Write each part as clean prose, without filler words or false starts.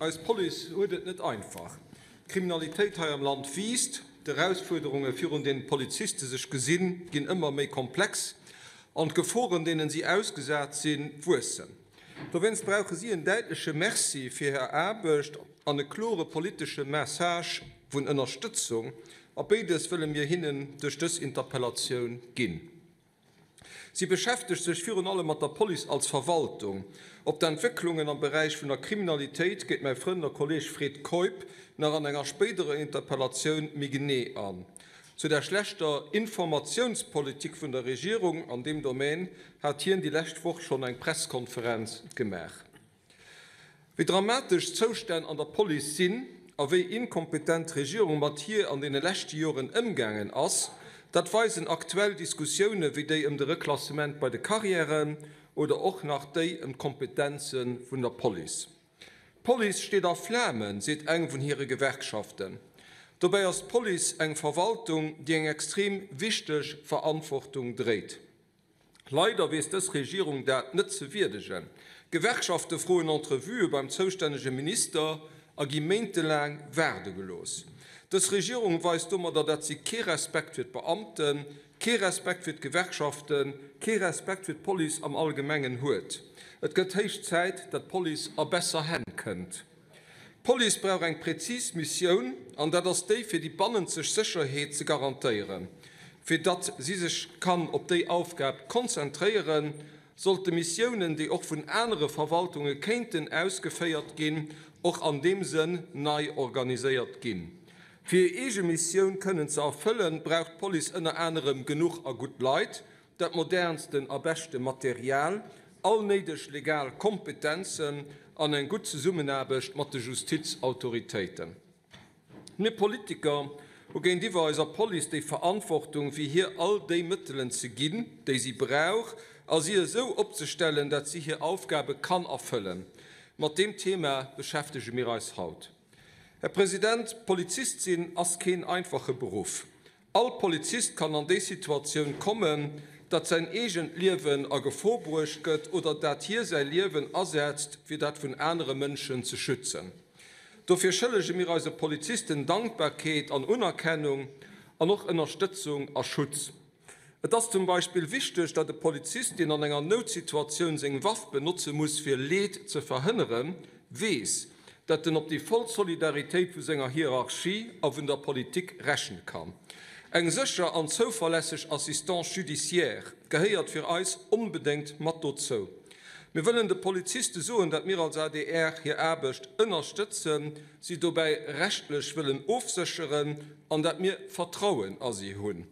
Eis Police huet et net einfach. D'Kriminalitéit hei am Land wiisst, d'Erausfuerderunge virun deenen d'Poliziste sech gesinn, ginn ëmmer méi komplex an d'Geforen, deenen si ausgesat sinn, wuessen. Dowéinst brauche si en däitleche Merci fir hir Aarbecht an e klore politesche Message vun Ënnerstëtzung. A béides wëlle mir hinnen duerch dës Interpellatioun ginn. Si beschäftegt sech virun allem mat der Police als Verwaltung. Op d'Entwécklungen am Beräich vun der Kriminalitéit geet mäi Frënd a Kolleeg Fred Keup nach an enger spéiderer Interpellatioun méi genee an. Zu der schlechter Informatiounspolitik vun der Regierung an deem Domaine hat hien déi lescht Woch schonn eng Presskonferenz gemaach. Wéi dramatesch d'Zoustänn an der Police sinn a wéi inkompetent d'Regierung mat hir an deene leschte Joren ëmgaangen ass, dat weisen aktuell Diskussioune wéi déi ëm de Reklassement bei de Carrièren oder och nach déi ëm d'Kompetenze vun der Police. D'Police steet a Flamen, seet eng vun hire Gewerkschaften. Dobäi ass d'Police eng Verwaltung, déi eng extrem wichteg Verantwortung dréit. Leider weess dës Regierung dat net ze wierdegen. D'Gewerkschafte froen Entrevuë beim zoustännege Minister a gi méintelaang waarde gelooss. Dës Regierung weist domadder, dat si kee Respekt fir d'Beamten, kee Respekt fir d'Gewerkschaften, kee Respekt fir d'Police am Allgemengen huet. Et gëtt héich Zäit, dat d'Police a besser Hänn kënnt. D'Police brauch eng präzis Missioun, an dat ass déi, fir déi bannenzeg Sécherheet ze garantéieren. Fir datt si sech kann op déi Aufgab konzentréieren, sollte Missiounen, déi och vun anere Verwaltunge kéinten ausgeféiert ginn, och an deem Sënn nei organiséiert ginn. Fir hir eege Missioun kënnen ze erfëllen, brauch d'Police ënner anerem genuch a gutt Leit, dat modernsten a beschte Material, all néideg legal Kompetenzen an eng gutt Zesummenaarbecht mat de Justizautoritéiten. Mir Politiker hu géintiwwer eiser Police déi Verantwortung, fir hir all déi Mëttelen ze ginn, déi si brauch, a si esou opzestellen, dat si hir Aufgabe kann erfëllen. Mat deem Thema beschäftege mir eis haut. Här President, Polizist sinn ass keen einfache Beruff. All Polizist kann an déi Situatioun kommen, datt säin eegent Liewen a Gefor bruecht gëtt oder dat hie säi Liewen asetzt, fir dat vun anere Mënschen ze schützen. Dofir schëllege mir eise Polizisten Dankbarkeet an Unerkennung an och Ënnerstëtzung a Schutz. Et ass zum Beispill wichteg, datt e Polizist, deen an enger Noutsituatioun seng Waff benotze muss, fir Leed ze verhënneren, weess, datt en op déi voll Solidaritéit vu senger Hierarchie a vun der Politik rechne kann. Eng sécher an zouverlässeg Assistance judiciaire gehéiert fir eis onbedéngt mat dozou. Mir wëllen de Poliziste soen, datt mir als adr hir Aarbecht ënnerstëtzen, si dobäi rechtlech wëllen ofsécheren an datt mir Vertrauen a si hunn.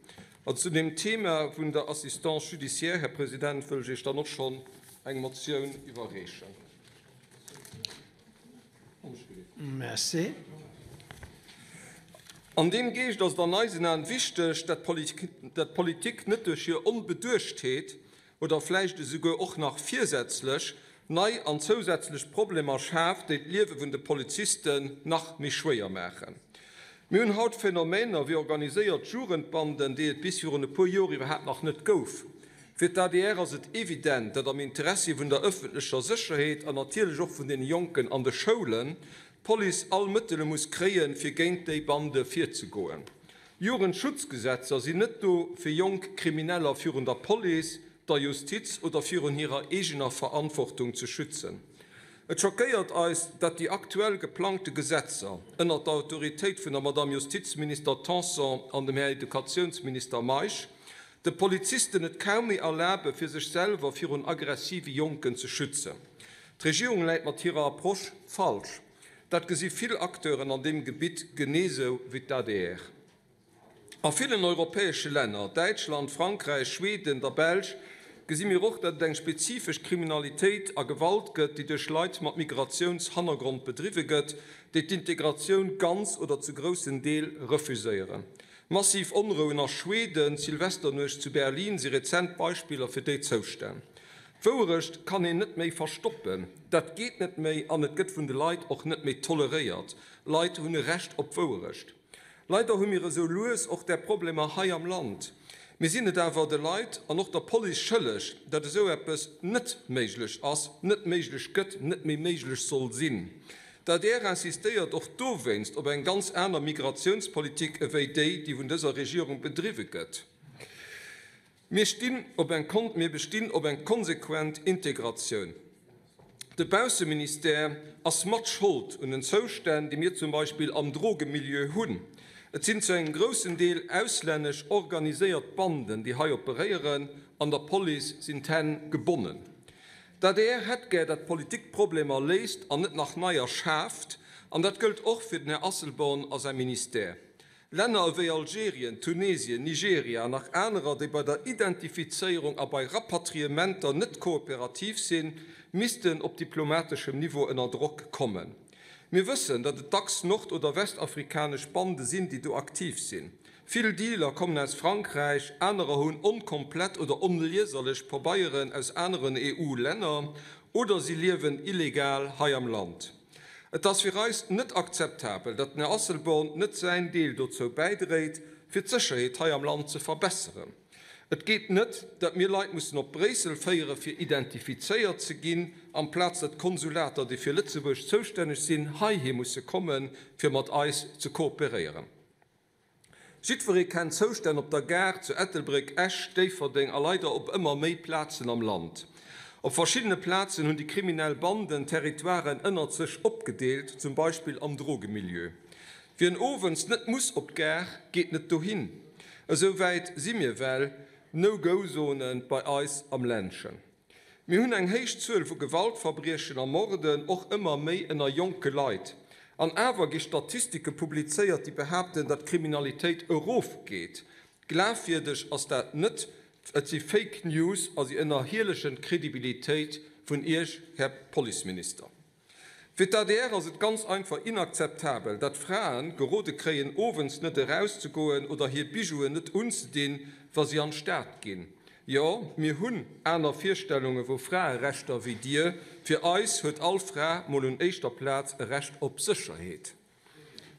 An zu deem Thema vun der Assistance judiciaire, Här President, wëll ech Iech dann och schonn eng Motioun iwwerreechen. Merci. An deem Geescht ass et an eisen Aen wichteg, dat d'Politik net duerch hir Onbeduechtheet oder vläicht esouguer och nach virsätzlech, nei an zousätzlech Problemer schaaft, déi d'Liewe vun de Polizisten nach méi schwéier maachen. Mir hunn haut Phänomener wéi organiséiert Jugendbanden, déi et bis virun e puer Joer iwwerhaapt nach net gouf. Fir d'ADR ass et evident, datt am Interessi vun der ëffentlecher Sécherheet an natierlech och vun deene Jonken an de Schoulen, d'Police all Mëttele muss kréien, fir géint déi Bande virzegoen. Jugendschutzgesetzer sinn net do, fir jonk Krimineller virun der Police, der Justiz oder virun hirer eegener Verantwortung ze schützen. Et schockéiert eis, datt déi aktuell geplangte Gesetzer, ënnert der Autoritéit vun der Madame Justizminister Tanson an dem Här Educatiounsminister Meisch, de Polizisten et kaum méi erlabe fir sech selwer virun aggressive Jonken ze schützen. D'Regierung läit mat hirer Approche falsch. Dat gesi vill Acteuren an deem Gebitt geneesou wéi d'ADR. A villen europäesche Länner, Däitschland, Frankräich, Schweden, der Belsch, gesi mir och, datt et eng spezifesch Kriminalitéit a Gewalt gëtt, déi duerch Leit mat Migratiounshannergrond bedriwwe gëtt, déi d'Integratioun ganz oder zu groussen Deel refuséieren. Massiv Onrouen a Schweden, d'Silvesternuecht zu Berlin si rezent Beispiller fir déi Zoustänn. D'Wouerecht kann een net méi verstoppen, dat geet net méi an et gëtt vun de Leit och net méi toleréiert. Leit hunn e Recht op d'Wouerecht. Leider hu mir esou lues och där Problemer hei am Land. Mir sinn et awer de Leit an och der Police schëlleg, datt esou eppes net méiglech ass, net méiglech gëtt, net méi méiglech soll sinn. D'adr insistéiert och dowéinst op eng ganz aner Migratiounspolitik ewéi déi, déi vun dëser Regierung bedriwwe gëtt. Mir stinn op eng mir bestinn op eng konsequent Integratioun. De Bausseministère ass mat Schold un den Zoustänn, déi mir zum Beispill am Drogemilieu hunn. Et sinn zu engem groussen Deel auslännesch organiséiert Banden, déi hei operéieren, an der Police sinn d'Hänn gebonnen. D'adr hätt gär, datt d'Politik d'Problemer léist an net nach neier schaaft. An dat gëllt och fir den Här Asselborn a säi Ministère. Länner ewéi Algerien, Tunesien, Nigeria an nach anerer, déi bei der Identifizéierung a bei Rapatriementer net kooperativ sinn, missten op diplomateschem Niveau ënner Drock kommen. Mir wëssen, datt et dacks nord oder westafrikanesch Bande sinn, déi do aktiv sinn. Vill Dealer kommen aus Frankräich, anerer hunn onkomplett oder onlieserlech Pabeieren aus aneren EU-Länner oder si liewen illegal hei am Land. Et ass fir eis net akzeptabel, datt den Här Asselborn net säin Deel dozou bäidréit, fir d'Sécherheet hei am Land ze verbesseren. Et geet net, datt mir Leit mussen op Bréissel féiere fir identifizéiert ze ginn, amplaz datt d'Konsulater, déi fir Lëtzebuerg zoustänneg sinn, heihi musse kommen, fir mat eis ze kooperéieren. Jiddweree kennt d'Zoustänn op der Gare zu Ettelbréck, Esch, Déifferdeng a leider op ëmmer méi Plazen am Land. Op verschiddene Plazen hunn déi kriminell Banden Territoiren ënnert sech opgedeelt, zum Beispill am Drogemilieu. Wien owends net muss op d'Gare, geet net dohin. Esou wäit si mir well, No-Go-Zone bei eis am Ländchen. Mir hunn eng héich Zuel vu Gewaltverbriechen a Morden, och ëmmer méi ënner jonke Leit. An awer gi Statistike publizéiert, déi behaapten, datt d'Kriminalitéit erofgeet. Glafwierdeg ass dat net, et si Fake News a si ënnerhielechen d'Credibilitéit vun Iech, Här Policeminister. Fir d'ADR ass et ganz einfach inakzeptabel, datt Frae gerode kréien, owends net erauszegoen oder hir Bijouen net unzedinn, wa si an d'Stad ginn. Jo, mir hunn aner Virstellunge vu Fraerechter wéi Dir. Fir eis huet all Fra mol un éischter Plaz e Recht op Sécherheet.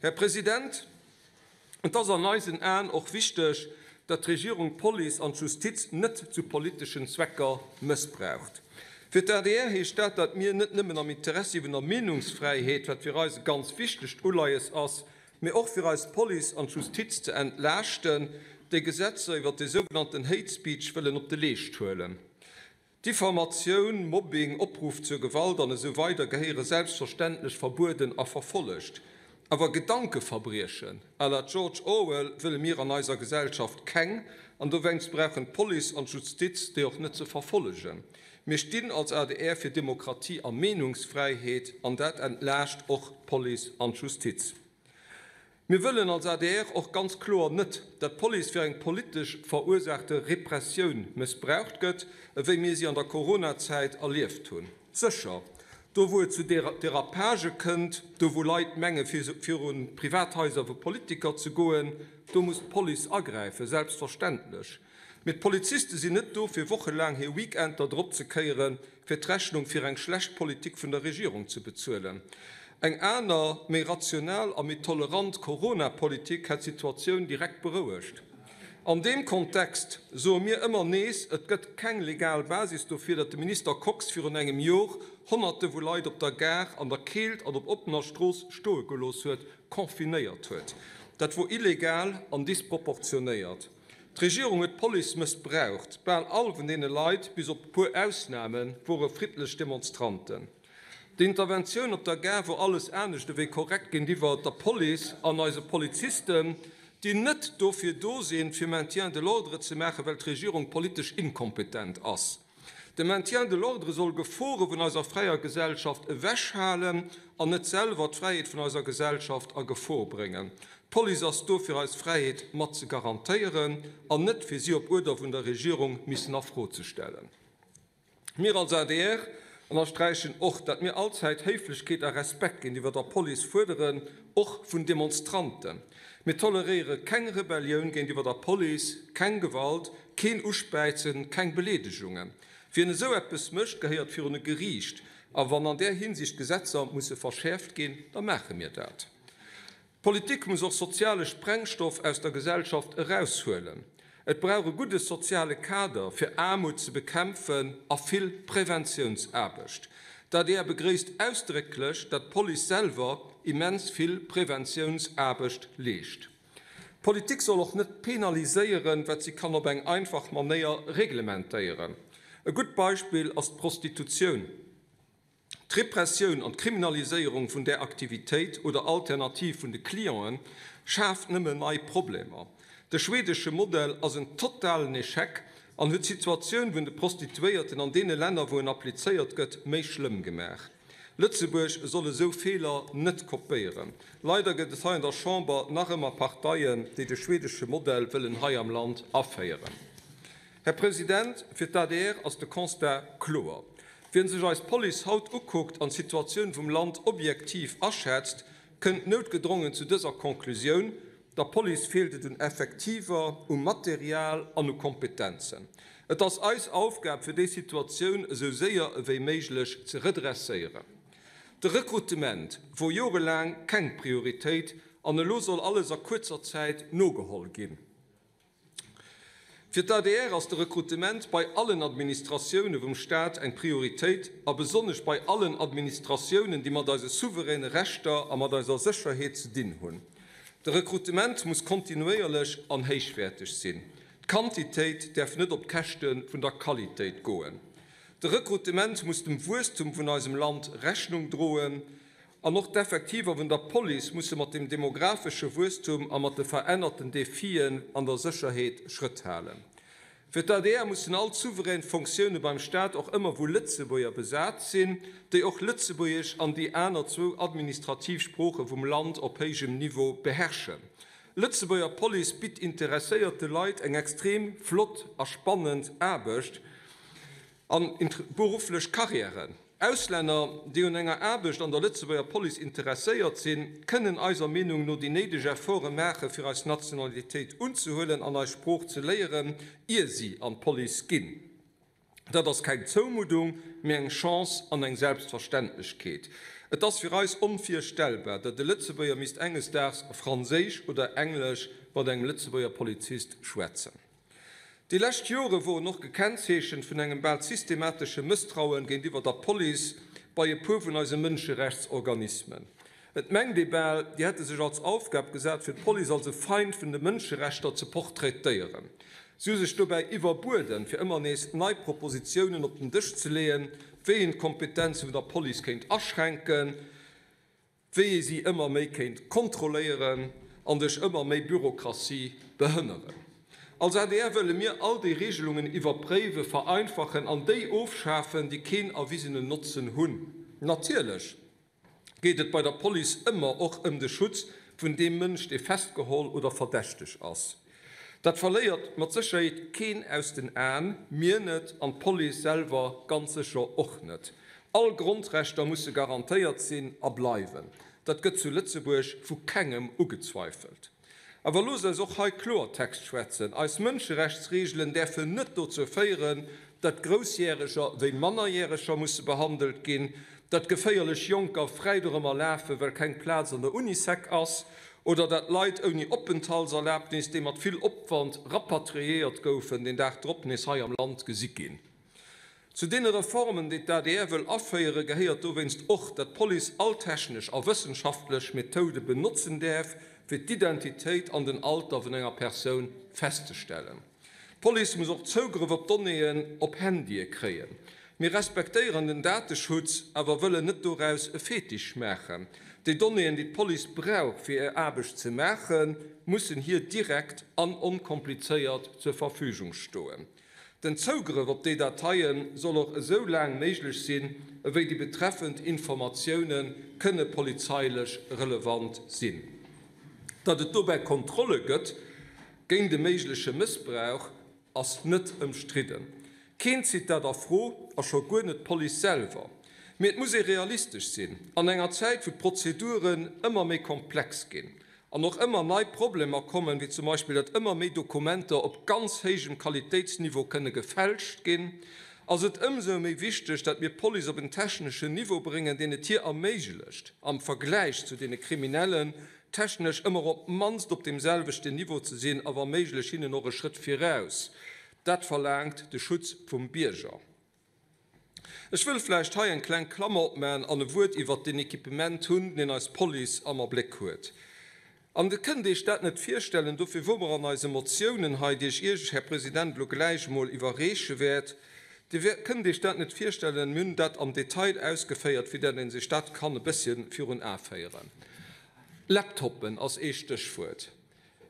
Här President, et ass an eisen Aen och wichteg, datt d'Regierung d'Police an d'Justiz net zu politeschen Zwecker mëssbraucht. Fir d'ADR heescht dat, datt mir net nëmmen am Interessi vun der Meenungsfräiheet, wat fir eis e ganz wichtegt Uleies ass, mee och fir eis Police an d'Justiz ze entlaaschten, déi Gesetzer iwwert de sougenannten Hate Speech wëllen op de Leescht huelen. Diffamatioun, Mobbing, Opruff zur Gewalt an esou weider gehéiere selbstverständlech verbueden a verfollegt. Awer Gedankeverbriechen à la George Orwell wëlle mir an eiser Gesellschaft keng, an dowéinst brauchen d'Police an d'Justiz déi och net ze verfollegen. Mir stinn als adr fir Demokratie a Meenungsfräiheet, an dat entlaascht och d'Police an d'Justiz. Mir wëllen als adr och ganz kloer net, datt d'Police fir eng politesch verursaachte Repressioun mëssbraucht gëtt, ewéi mir si an der Coronazäit erlieft hunn. Sécher, do wou et zu Derapagë kënnt, do wou Leit menge virun d'Privathaiser vu Politiker ze goen, do muss d'Police agräifen, selbstverständlech. Mee d'Poliziste sinn net do, fir wochelaang hir Weekender drop ze kéieren, fir d'Rechnung fir eng schlecht Politik vun der Regierung ze bezuelen. Eng aner, méi rational a méi tolerant Corona-Politik hätt d'Situatioun direkt berouegt. An deem Kontext soe mir ëmmer nees, et gëtt keng legal Basis dofir, datt de Minister Kox virun engem Jor Honnerte vu Leit op der Gare, an der Keelt an op oppener Strooss stoe gelooss huet, confinéiert huet. Dat wor illegal an disproportionéiert. D'Regierung huet d'Police mëssbraucht. Bal all vun deene Leit, bis op e puer Ausnamen, wore friddlech Demonstranten. D'Interventioun op der Gare wor alles anescht ewéi korrekt géintiwwer der Police an eise Polizisten, déi net dofir do sinn, fir Maintien de l'ordre ze maachen, well d'Regierung politesch inkompetent ass. De Maintien de l'ordre soll Gefore vun eiser fräier Gesellschaft ewechhalen an net selwer d'Fräiheet vun eiser Gesellschaft a Gefor bréngen. D'Police ass do fir eis Fräiheet mat ze garantéieren an net fir si op Uerder vun der Regierung missen a Fro ze stellen. Mir als adr ënnersträichen och, dat mir allzäit Héiflechkeet a Respekt géintiwwer der Police fuerderen, och vun Demonstranten. Mir toleréiere keng Rebellioun géintiwwer der Police, keng Gewalt, keen Uspäizen, keng Beleedegungen. Wien esou eppes mécht, gehéiert virun e Geriicht. A wann an där Hinsicht d'Gesetzer musse verschäerft ginn, da maache mir dat. D'Politik muss och soziale Sprengstoff aus der Gesellschaft eraushuelen. Et brauch e gudde soziale Kader, fir Aarmut ze bekämpfen a vill Preventiounsaarbecht. D'adr begréisst ausdrécklech, datt d'Police selwer immens vill Preventiounsaarbecht leescht. D'Politik soll och net penaliséieren, wat si kann op eng einfach Manéier reglementéieren. E gutt Beispill ass d'Prostitutioun. D'Repressioun an d'Kriminaliséierung vun där Aktivitéit oder alternativ vun de Clienten schaaft nëmmen nei Problemer. De schwedesche Modell ass en totalen Echec an huet d'Situatioun vun de Prostituéierten an deene Länner, wou en applizéiert gëtt, méi schlëmm gemaach. Lëtzebuerg soll esou Feeler net kopéieren. Leider gëtt et hei an der Chamber nach ëmmer Parteien, déi de schwedesche Modell wëllen hei am Land aféieren. Här President, fir d'ADR ass de Constat kloer. Wien sech eis Police haut ukuckt an d'Situatioun vum Land objektiv aschätzt, kënnt noutgedrongen zu dëser Conclusioun, Der Police feelt et un Effektiver, u Material an u Kompetenzen. Et ass eis Aufgab, fir déi Situatioun esou séier ewéi méiglech ze redresséieren. De Rekrutement wor jorelaang keng Prioritéit an elo soll alles a kuerzer Zäit nogeholl ginn. Fir d'ADR ass de Rekrutement bei allen Administratioune vum Staat eng Prioritéit, a besonnesch bei allen Administratiounen, déi mat eise souveräne Rechter a mat eiser Sécherheet ze dinn hunn. De Rekrutement muss kontinuéierlech an héichwäerteg sinn. D'Quantitéit däerf net op d'Käschte vun der Qualitéit goen. De Rekrutement muss dem Wuesstum vun eisem Land Rechnung droen. An och d'Effektiver vun der Police musse mat dem demographesche Wuesstum a mat de verännerten Defien an der Sécherheet Schrëtt halen. Fir d'ADR mussen all d'souverän Fonctioune beim Staat och ëmmer vu Lëtzebuerger besat sinn, déi och Lëtzebuergesch an déi aner zwou administrativ Sprooche vum Land op héijem Niveau beherrschen. Lëtzebuerger Police bitt interesséierte Leit eng extrem flott a spannend Aarbecht an berufflech Karriären. Auslänner, déi un enger Aarbecht an der Lëtzebuerger Police interesséiert sinn, kënnen eiser Meenung no déi néideg Efforte maachen, fir eis Nationalitéit unzehuelen an eis Sprooch ze léieren, ier si an d'Police ginn. Dat ass keng Zoumuddung, mee eng Chance an eng Selbstverständlechkeet. Et ass fir eis onvirstellbar, datt e Lëtzebuerger misst enges Daags Franséisch oder Englesch mat engem Lëtzebuerger Polizist schwätzen. Déi lescht Jore woren och gekennzeechent vun engem bal systematesche Mësstrauen géintiwwer der Police bei e puer vun eise Mënscherechtsorganismen. Et mengt ee bal, déi hätte sech als Aufgab gesat, fir d'Police als e Feind vun de Mënscherechter ze portraitéieren. Si hu sech dobäi iwwerbueden, fir ëmmer nees nei Propositiounen op den Dësch ze leeën, wéi een d'Kompetenze vun der Police kéint aschränken, wéi ee si ëmmer méi kéint kontrolléieren an duerch ëmmer méi Bürokratie behënneren. Als adr wëlle mir all déi Regelungen iwwerpréiwen, vereinfachen an déi ofschafen, déi keen erwisenen Notzen hunn. Natierlech geet et bei der Police ëmmer och ëm de Schutz vun deem Mënsch, dee festgeholl oder verdächteg ass. Dat verléiert mat Sécherheet keen aus den Aen, mir net an d'Police selwer ganz sécher och net. All Grondrechter musse garantéiert sinn a bleiwen. Dat gëtt zu Lëtzebuerg vu kengem ugezweifelt. Awer loosst eis och hei Kloertext schwätzen, Eis Mënscherechtsreegelen däerfen net dozou féieren, datt Groussjäreger wéi Mannerjäreger musse behandelt ginn, datt geféierlech Jonker fräi dorëmmer lafen, well keng Plaz an der Unisec ass, Oder dat Leit ouni Openthaltserlabnis, déi mat vill Opwand rapatriéiert goufen, den Dag drop nees hei am Land gesi ginn. Zu deene Reformen, déi d'ADR wëll aféieren, gehéiert dowéinst och, dat d'Police all technesch a wëssenschaftlech Methoude benotzen däerf, fir d'Identitéit an den Alter vun enger Persoun festzestellen. D'Police muss och Zougrëff op Donnéeën op Handye kréien. Mir respektéieren den Dateschutz, awer wëllen net doraus e Fetisch maachen. Déi Donnéeën, déi d'Police brauch, fir hir Aarbecht ze maachen, mussen hir direkt an onkomplizéiert zur Verfügung stoen. Den Zougrëff op déi Dateie soll och esou laang méiglech sinn, ewéi déi betreffend Informatioune kënne polizeilech relevant sinn. Datt et dobäi Kontrolle gëtt, Géint e méigleche Mëssbrauch ass net ëmstridden. Keen zitt dat a Fro, a scho guer net d'Police selwer. Mee et muss ee realistesch sinn, An enger Zäit, wou d'Prozeduren ëmmer méi komplex ginn an och ëmmer nei Problemer kommen, wéi zum Beispill, datt ëmmer méi Dokumenter op ganz héijem Qualitéitsniveau kënne gefälscht ginn, ass et ëmsou méi wichteg, datt mir d'Police op en techneschen Niveau bréngen, deen et hir erméiglecht, am Vergläich zu deene Kriminellen technesch ëmmer op d'mannst op deem selwechten Niveau ze sinn a wa méiglech hinnen och e Schrëtt viraus. Dat verlaangt de Schutz vum Bierger. Ech wëll vläicht hei eng kleng Klammer opmachen an e Wuert iwwert deen Equipement hunn, deen eis Police am Abléck huet. An Dir kënnt Iech dat net virstellen, dofir wou mer an eise Motiounen hei, déi ech Iech, Här President, elo gläich emol iwwerreeche wäert, Dir kënnt Iech dat net virstellen, mir hunn dat am Detail ausgeféiert, fir dat ee sech dat kann e bëssche virun Ae féieren. Laptoppen ass ee Stéchwuert.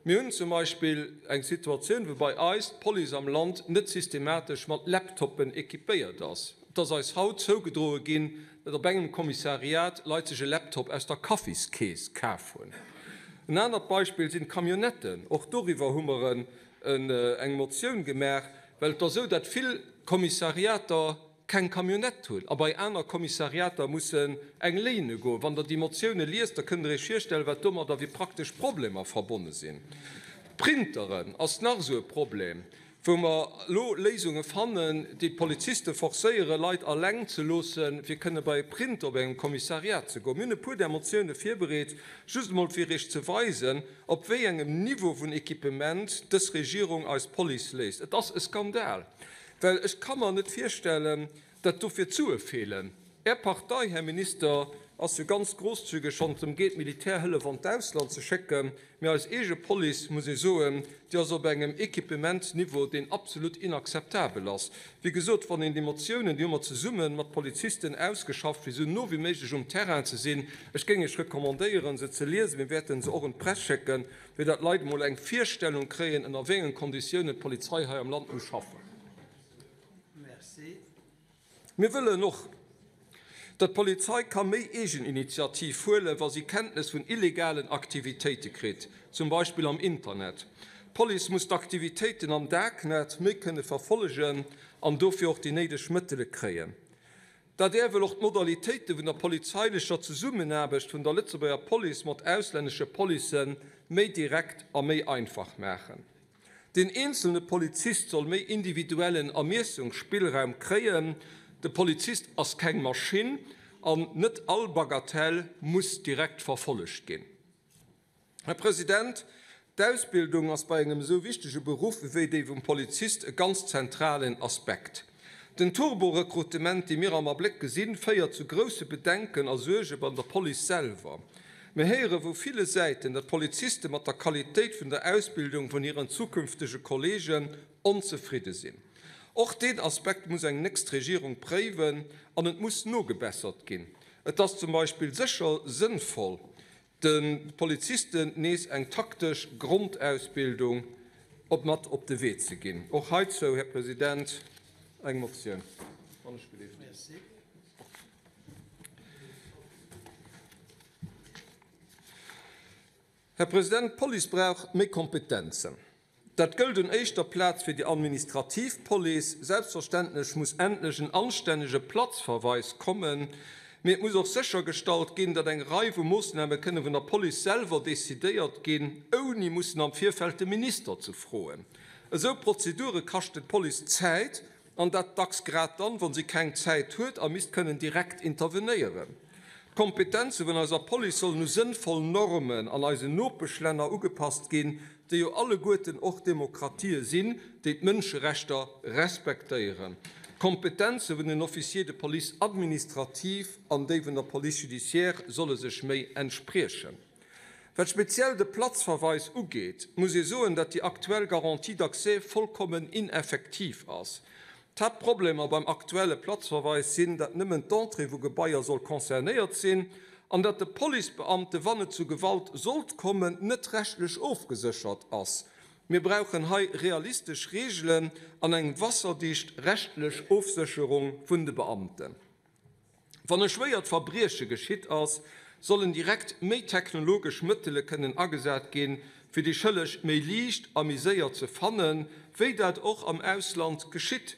Mir hunn zum Beispill eng Situatioun, wou bei eis d'Police am Land net systematesch mat Laptoppen équipéiert ass. Et ass eis haut zougedroe ginn, datt op engem Kommissariat Leit sech e Laptop aus der Kaffiskeess kaf hunn. En anert Beispill sinn d'Camionnetten. Och doriwwer hu mer eng Motioun gemaach, well et ass esou, datt vill Kommissariater keng Camionnette hunn a bei aner Kommissariater mussen eng léine goen. Wann Der déi Motioune liest, da kënnt Der Iech virstellen, wat domadder wéi praktesch Problemer verbonne sinn. D'Printeren ass nach esou e Problem, wou mer elo Léisunge fannen, déi d'Poliziste forcéieren, Leit eleng ze loossen, fir kënne bei e Printer op engem Kommissariat ze goen. Mir hunn e puer där Motioune virbereet, just emol fir Iech ze weisen, op wéi engem Niveau vun Equipement dës Regierung eis Police léisst. Et ass e Skandal! Well ech ka mer net virstellen, datt dofir d'Sue feelen. Är Partei, Här Minister, ass jo ganz grosszügeg, wann et drëm geet, Militärhëllef an d'Ausland ze schécken. Mee eis eege Police, muss ee soen, déi ass op engem Equipementsniveau, deen absolut inakzeptabel ass. Wéi gesot, wann een déi Motiounen, déi hu mer zesumme mat Polizisten ausgeschafft, fir esou no wéi méiglech um Terrain ze sinn, ech géing Iech recommandéieren, se ze liesen, mir wäerten se och un d'Press schécken, fir datt d'Leit emol eng Virstellung kréien, ënner wéi engen Konditiounen d'Polizei hei am Land muss schaffen. Mir wëllen och, datt d'Polizei ka méi Eegeninitiativ huelen, wa si Kenntnes vun illegalen Aktivitéite kritt, zum Beispill am Internet. D'Police muss d'Aktivitéiten am Darknet méi kënne verfollegen an dofir och déi néideg Mëttele kréien. D'adr wëll och d'Modalitéite vun der polizeilecher Zesummenaarbecht vun der Lëtzebuerger Police mat auslännesche Policë méi direkt a méi einfach maachen. Den eenzelne Polizist soll méi individuellen Ermiessungsspillraum kréien. De Polizist ass keng Maschinn an net all Bagatelle muss direkt verfollegt ginn. Här President, d'Ausbildung ass bei engem esou wichtege Beruff ewéi dee vum Polizist e ganz zentralen Aspekt. Den Turbo-Rekrutement, dee mir am Abléck gesinn, féiert zu grousse Bedenken a Suerge bei der Police selwer. Mir héiere vu ville Säiten, datt d'Poliziste mat der Qualitéit vun der Ausbildung vun hiren zukünftege Kolleegen onzefridde sinn. Och deen Aspekt muss eng nächst Regierung préiwen an et muss nogebessert ginn. Et ass zum Beispill sécher sënnvoll, de Polizisten nees eng taktesch Grondausbildung op mat op de Wee ze ginn. Och heizou, Här President, eng Motioun, wann ech geleeft. Här President, d'Police brauch méi Kompetenzen. Dat gëllt un éischter Plaz fir déi administrativ Police. Selbstverständlech muss endlech en anstännege Platzverweis kommen, mee et muss och séchergestallt ginn, datt eng Rei vu Moossname kënne vun der Police selwer decidéiert ginn, ouni mussen am Virfeld de Minister ze froen. Esou Prozedure kaschten d'Police Zäit An dat dacks grad dann, wa si keng Zäit huet a misst kënnen direkt intervenéieren. D'Kompetenze vun eiser Police sollen u sënnvoll Normen an eisen Nopeschlänner ugepasst ginn, déi jo alleguerten och Demokratië sinn, déi d'Mënscherechter respektéieren. D'Kompetenze vun den Officiers de police administrative an déi vun der Police judiciaire solle sech méi entspriechen. Wat speziell de Platzverweis ugeet, muss ee soen, datt déi aktuell Garantie d'accès vollkommen ineffektiv ass. D'Haaptproblemer beim aktuelle Platzverweis sinn, datt nëmmen d'Entrée vu Gebaier soll concernéiert sinn an datt de Policebeamte, wann et zu Gewalt sollt kommen, net rechtlech ofgeséchert ass. Mir brauchen hei realistesch Reegelen an eng wasserdicht rechtlech Ofsécherung vun de Beamten. Wann e schwéiert Verbrieche geschitt ass, sollen direkt méi technologesch Mëttele kënnen agesat ginn, fir déi Schëlleg méi liicht a méi séier ze fannen, wéi dat och am Ausland geschitt.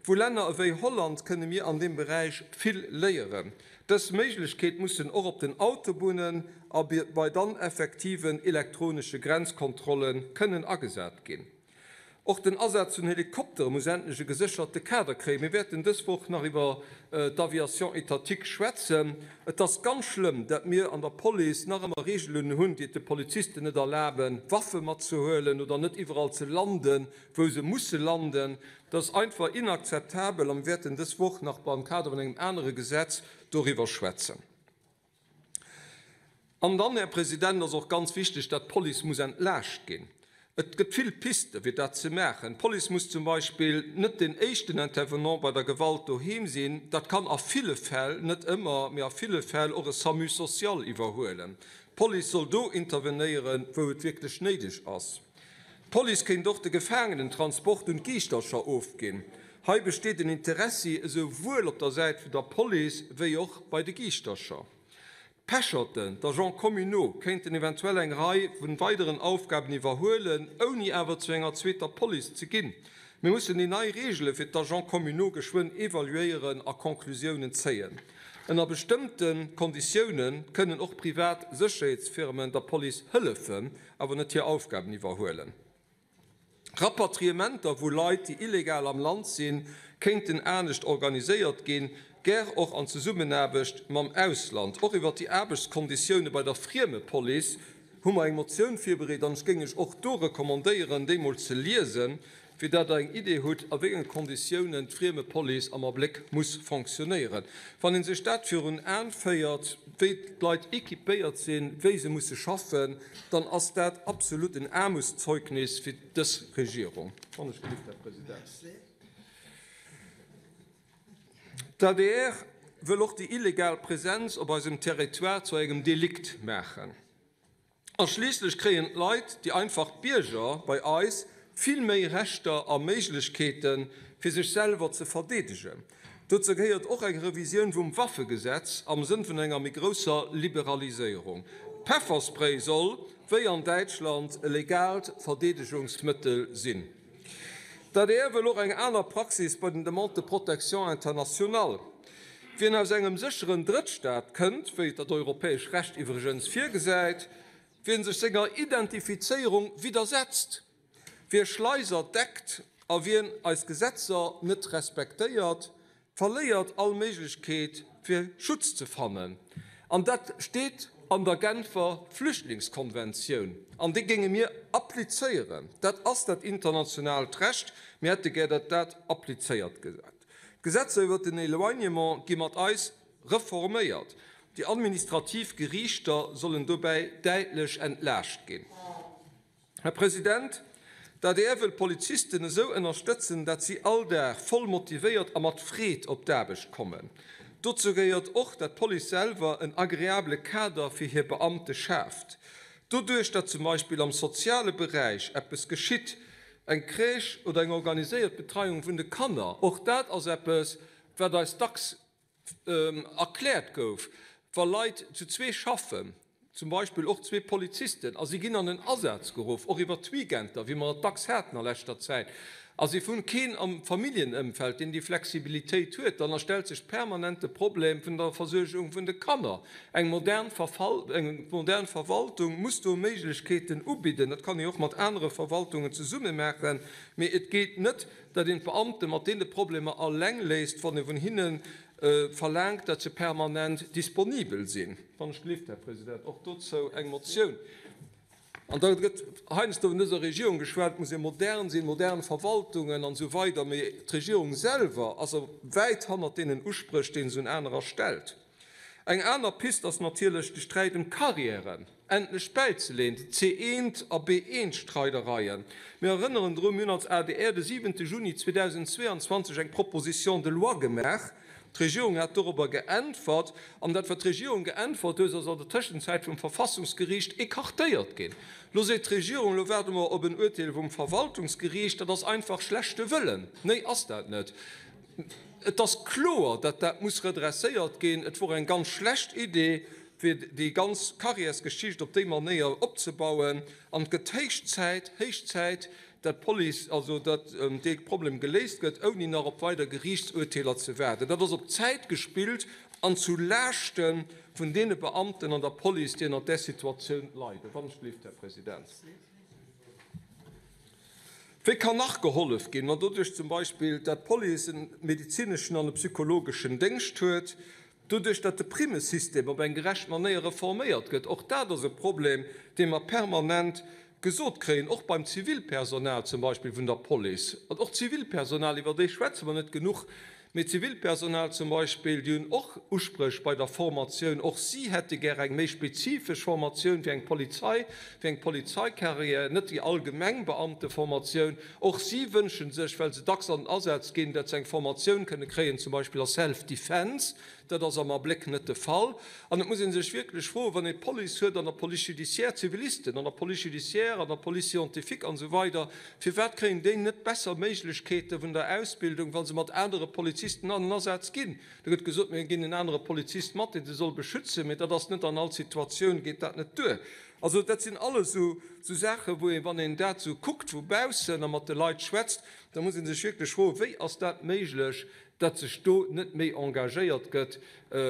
Vu Länner ewéi Holland kënne mir an deem Beräich vill léieren. Dës Méiglechkeet mussen och op den Autobunnen a bei dann effektiven elektronesche Grenzkontrolle kënnen agesat ginn. Och den Asaz vun Helikoptere muss endlech e gesécherte Kader kréien. Mir wäerten dës Woch nach iwwer d'Aviation étatique schwätzen. Et ass ganz schlëmm, dat mir an der Police nach ëmmer Reegelen hunn, déi et de Polizisten net erlaben, Waffe matzehuelen oder net iwwerall ze landen, wou se musse landen. Dat ass einfach inakzeptabel a mir wäerten dës Woch nach am Kader vun engem anere Gesetz doriwwer schwätzen. An dann, Här President, ass och ganz wichteg, dat d'Police muss entlaascht ginn. Et gëtt vill Pisten, fir dat ze maachen. D'Police muss zum Beispill net den éischten Intervenant bei der Gewalt doheem sinn. Dat kann a ville Fäll, net ëmmer, mee a ville Fäll och e SAMU social iwwerhuelen. D'Police soll do intervenéieren, wou et wierklech néideg ass. D'Police kéint och de Gefaangenentransport un d'Giischtercher ofginn. Hei besteet en Interessi esou wuel op der Säit vun der Police wéi och bei de Giischtercher. D'Pecherten, d'Agents communaux, kéinten eventuell eng Rei vun weideren Aufgaben iwwerhuelen, ouni awer zu enger zweeter Police ze ginn. Mir mussen déi nei Reegele fir d'Agents communaux geschwënn evaluéieren a Conclusiounen zéien. Ënner bestëmmte Konditioune kënnen och privat Sécherheetsfirmen der Police hëllefen, awer net hir Aufgaben iwwerhuelen. Rapatriementer vu Leit, déi illegal am Land sinn, kéinten anescht organiséiert ginn, gär och an Zesummenaarbecht mam Ausland. Och iwwert déi Aarbechtskonditioune bei der Friemepolice hu mer eng Motioun virbereet an ech géing lech och do recommandéieren, déi mol ze liesen, fir dat Der eng Idee hutt, a wéi enge Konditiounen d'Friemepolice am Abléck muss fonctionnéieren. Wann ee sech dat virun Aen féiert, wéi d'Leit équipéiert sinn, wéi se musse schaffen, dann ass dat absolut en Aarmutszeugnis fir dës Regierung. Wann ech gelift, Här President. D'adr wëll och déi illegal Presenz op eisem Territoire zu engem Delikt maachen. A schliisslech kréien d'Leit, déi einfach Bierger bei eis, vill méi Rechter a Méiglechkeeten, fir sech selwer ze verdeedegen. Dozou gehéiert och eng Revisioun vum Waffegesetz am Sënn vun enger méi grousser Liberaliséierung. Pefferspray soll, wéi an Däitschland, e legaalt Verdeedegungsmëttel sinn. D'adr wëll och eng aner Praxis bei den Demandes de protection internationale. Wien aus engem sécheren Drëttstaat kënnt, wéi et dat europäesch Recht iwwregens virgesäit, wien sech senger Identifizéierung widdersetzt, wie Schleiser deckt a wien eis Gesetzer net respektéiert, verléiert all Méiglechkeet fir Schutz ze fannen. An dat steet an der Genfer Flüchtlingskonventioun an déi géinge mir applizéieren. Dat ass dat internationaalt Recht. Mir hätte gär, datt dat applizéiert gëtt. D'Gesetzer iwwert den Éloignement gi mat eis reforméiert. Déi administrativ Geriichter sollen dobäi däitlech entlaascht ginn. Här President, d'ADR wëll d'Polizisten esou ënnerstëtzen, dat si all Dag voll motivéiert a mat Freed op d'Aarbecht kommen. Dozou gehéiert och, dat d'Police selwer en agreabele Kader fir hir Beamte schaaft. Doduerch, dat zum Beispill am soziale Beräich eppes geschitt, eng Crèche oder eng organiséiert Betreiung vun de Kanner, och dat ass eppes, wat eis dacks erkläert gouf, wa Leit zu zwee schaffen, zum Beispill och zwee Polizisten, a si ginn an en Asaz geruff, och iwwer d'Weekender, wéi mer et dacks haten a leschter Zäit, a si hunn keen am Familljenëmfeld, deen déi Flexibilitéit huet, dann erstellt sech permanent de Problem vun der Versuergung vun de Kanner. Eng modern Verwaltung muss do Méiglechkeeten ubidden. Dat kann ee och mat anere Verwaltungen zesumme maachen, mee et geet net, datt een d'Beamte mat deene Problemer alleng léisst, wann ee vun hinne verlaangt, datt se permanent disponibel sinn. Wann ech gelift, Här President, och dozou eng Motioun. An da gëtt heiansdo vun dëser Regierung geschwat, et muss ee modern sinn, modern Verwaltungen an esou weider, mee d'Regierung selwer ass wäit hannert deenen Uspréch, déi se un anerer stellt. Eng aner Pist ass natierlech, de Sträit ëm d'Karriären endlech bäizeleeën, déi C-eent a B-eent-Streidereien. Mir erënneren drun, mir hunn als adr de 7 Juni 2022 eng Proposition de loi gemaach. D'Regierung hat dorobber geäntwert. An dat, wat d'Regierung geäntwert huet, ass an der Tëschenzäit vum Verfassungsgeriicht écartéiert ginn. Lo seet d'Regierung, Lo waarde mer op en Urteel vum Verwaltungsgeriicht. Dat ass einfach schlechte Wëllen. Méi ass dat net. Et ass kloer, datt dat muss redresséiert ginn. Et wor eng ganz schlecht Idee, fir déi ganz Carrièresgeschicht op déi Manéier opzebauen. An et gëtt héich Zäit, héich Zäit, datt d'Police, also datt dee Problem geléist gëtt, ouni nach op weider Geriichtsurteeler ze waarden. Dat ass op Zäit gespillt an zu Laaschte vun deene Beamten an der Police, déi ënnert där Situatioun leiden. Wann ech gelift, Här President. Wéi kann nach gehollef ginn? Ma doduerch zum Beispill, dat d'Police en medezineschen an e psychologeschen Déngscht huet, doduerch, dat de Primmesystem op eng gerecht Manéier reforméiert gëtt. Och dat ass e Problem, dee mer permanent. gesot kréien, och beim Zivilpersonal zum Beispill vun der Police, an och d'Zivilpersonal, iwwer déi schwätze mer net genuch, mee d'Zivilpersonal zum Beispill, déi hunn och Uspréch bei der Formatioun, och si hätte gär eng méi spezifesch Formatioun wéi eng Polizei, wéi eng Polizeicarrière, net déi allgemeng Beamteformatioun. Och si wënsche sech, well se dacks an den Asaz ginn, datt se eng Formatioun kënne kréien, zum Beispill a Self-Defense. Dat ass am Abléck net de Fall. An et muss ee sech wierklech froen, wann ee Police huet an der Police judiciaire, Zivilisten an der Police judiciaire, an der Police scientifique an esou weider, firwat kréien déi net besser Méiglechkeete vun der Ausbildung, wa se mat anere Polizisten an den Asaz ginn? Do gëtt gesot, mir ginn en anere Polizist mat, dee se soll beschützen, mee dat ass net an all Situatioun geet dat net duer. Also dat sinn alles esou Saachen, wou een, wann een dat esou kuckt vu baussen a mat de Leit schwätzt, da muss ee sech wierklech froen, wéi ass dat méiglech, datt sech do net méi engagéiert gëtt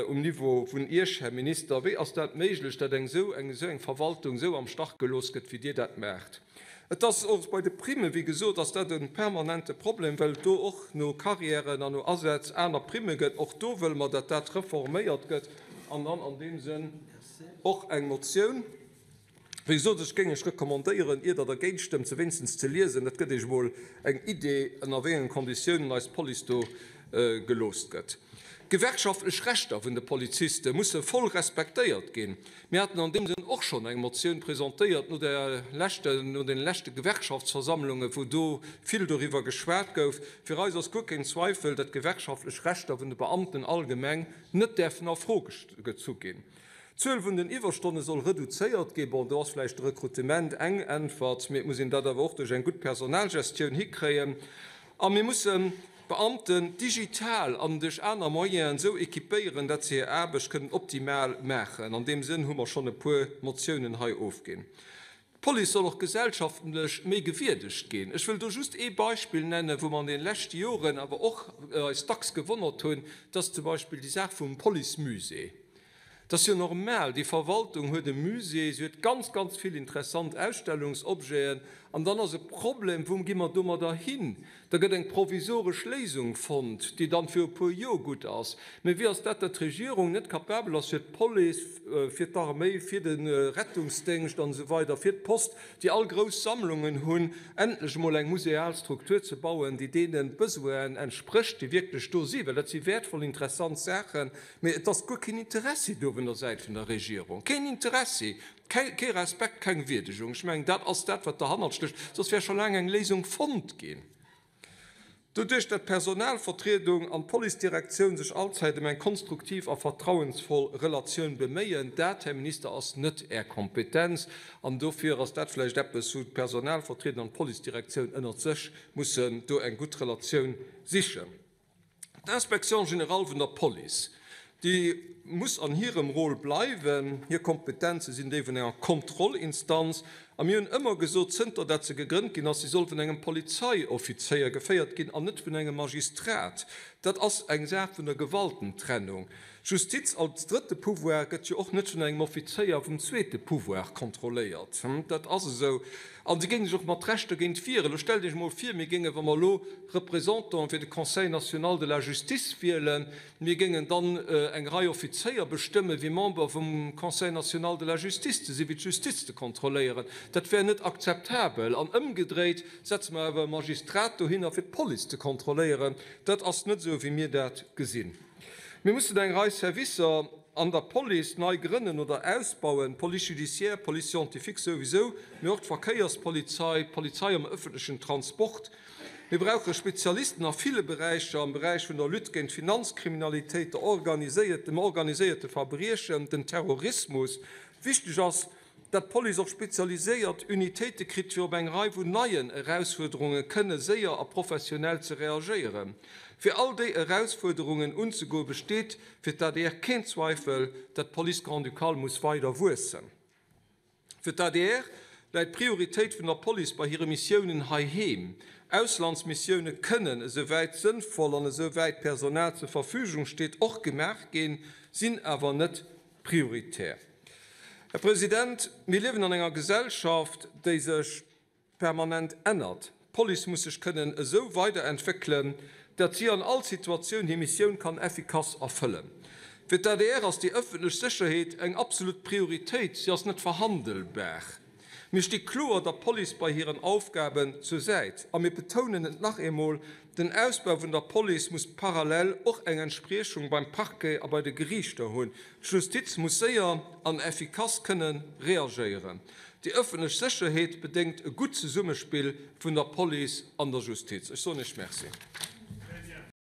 um Niveau vun Iech, Här Minister. Wéi ass dat méiglech, datt eng esou eng esou eng Verwaltung esou am Stach gelooss gëtt, wéi Dir dat maacht? Et ass och bei de Primen, wéi gesot, ass dat e permanente Problem, well et do och no Carrièren an no Asätz aner Primme gëtt. Och do wëlle mer, datt dat reforméiert gëtt an dann an deem Sënn och eng Motioun. Wéi gesot, ech géing Iech recommandéieren, ier Der dergéint stëmmt, se wéinstens ze liesen. Dat gëtt Iech emol eng Idee, ënner wéi engen Konditiounen eis Police do gelooss gëtt. D'gewerkschaftlech Rechter vun de Poliziste musse voll respektéiert ginn. Mir haten an deem Sënn och schonn eng Motioun presentéiert no der leschten, no deene leschte Gewerkschaftsversammlungen, wou do vill doriwwer geschwat gouf. Fir eis ass guer keen Zweifel, datt d'gewerkschaftlech Rechter vun de Beamten allgemeng net däerfen a Fro gezu ginn. D'Zuel vun den Iwwerstonne soll reduzéiert ginn. Bon, do ass vläicht de Rekrutement eng Äntwert, mee et muss een dat awer och duerch eng gutt Personalgestioun hikréien. A mir mussen d'Beamten digital an duerch aner Moyenen esou équipéieren, datt se hir Aarbecht kënnen optimal maachen. An deem Sënn hu mer schonn e puer Motiounen hei ofginn. D'Police soll och gesellschaftlech méi gewierdegt ginn. Ech wëll do just ee Beispill nennen, wou mer an deene leschte Joren awer och eis dacks gewonnert hunn, dat ass zum Beispill déi Saach vum Policemusée. Et ass jo normal, déi Verwaltung huet e Musée, si huet ganz, ganz vill interessant Ausstellungsobjeten an dann ass e Problem, Wou gi mer domadder hin? Da gëtt eng provisoresch Léisung fonnt, déi dann fir e puer Joer gutt ass. Mee wéi ass dat, datt d'Regierung net capabel ass, fir d'Police, fir d'Arméi, fir de Rettungsdéngscht an esou weider, fir d'Post, déi all grouss Sammlungen hunn, endlech emol eng museal Struktur ze bauen, déi deene Besoinen entsprécht, déi wierklech do sinn? Well dat si wäertvoll, interessant Saachen, mee et ass guer keen Interessi do vun der Säit vun der Regierung. Keen Interessi! Kee Respekt, keng Wierdegung. Ech mengen, dat ass dat, wat derhannert stécht, soss wär scho laang eng Léisung fonnt ginn. Doduerch, datt d'Personalvertriedung an d'Policedirektioun sech allzäit ëm eng konstruktiv a vertrauensvoll Relatioun beméien, dat, Här Minister, ass net Är Kompetenz. An dofir ass dat vläicht eppes, wou d'Personalvertriedung an d'Policedirektioun ënnert sech mussen do eng gutt Relatioun sichen. D'Inspection générale vun der Police, déi muss an hirem Rôle bleiwen. Hir Kompetenze sinn déi vun enger Kontrollinstanz. A mir hunn ëmmer gesot, zënter dat se gegrënnt ginn ass, si soll vun engem Polizeioffizéier geféiert ginn an net vun engem Magistrat. Dat ass eng Saach vun der Gewaltentrennung. D'Justiz als drëtte Pouvoir gëtt jo och net vun engem Offizéier vum zweete Pouvoir kontrolléiert. Dat ass esou. A si géing sech och mat Recht dergéint wieren. Elo stellt Iech emol vir, mir géingen, wa mer elo Représentanten fir de Conseil national de la justice wielen, mir géingen dann eng Rei Offizéier bestëmmen, fir Member vum Conseil national de la justice ze sinn, fir d'Justiz ze kontrolléieren. Dat wär net akzeptabel. An ëmgedréit setze mer awer e Magistrat dohinner, fir d'Police ze kontrolléieren. Dat ass net esou, wéi mir dat gesinn. Mir mussen eng Rei Servicer an der Police nei grënnen oder ausbauen, d'Police judiciaire, d'Police scientifique souwisou, mee och d'Verkéierspolizei, d'Polizei am ëffentlechen Transport. Mir brauche Spezialisten a ville Beräicher, am Beräich vun der Lutte géint d'Finanzkriminalitéit, der organiséiert, dem organiséierte Verbriechen, dem Terrorismus. Wichteg ass, datt d'Police och spezialiséiert Unitéite kritt, fir op eng Rei vun neien Erausfuerderunge kënne séier a professionell ze reagéieren. Fir all déi Erausfuerderungen unzegoe besteet fir d'ADR keen Zweifel, datt d'Police grand-ducale muss weider wuessen. Fir d'ADR läit d'Prioritéit vun der Police bei hire Missiounen heiheem. Auslandsmissioune kënnen, esouwäit sënnvoll an esouwäit Personal zur Verfügung steet, och gemaach ginn, sinn awer net prioritär. Här President, mir liewen an enger Gesellschaft, déi sech permanent ännert. D'Police muss sech kënnen esou weiderentwéckelen, datt si an all Situatioun hir Missioun kann effikass erfëllen. Fir d'ADR ass déi ëffentlech Sécherheet eng absolut Prioritéit, si ass net verhandelbar. Mir sti kloer der Police bei hiren Aufgaben zur Säit a mir betounen et nach eemol, Den Ausbau vun der Police muss parallel och eng Entspriechung beim Parquet a bei de Geriichter hunn. D'Justiz muss séier an effikass kënne reagéieren. Déi ëffentlech Sécherheet bedéngt e gutt Zesummespill vun der Police an der Justiz. Ech soen Iech Merci.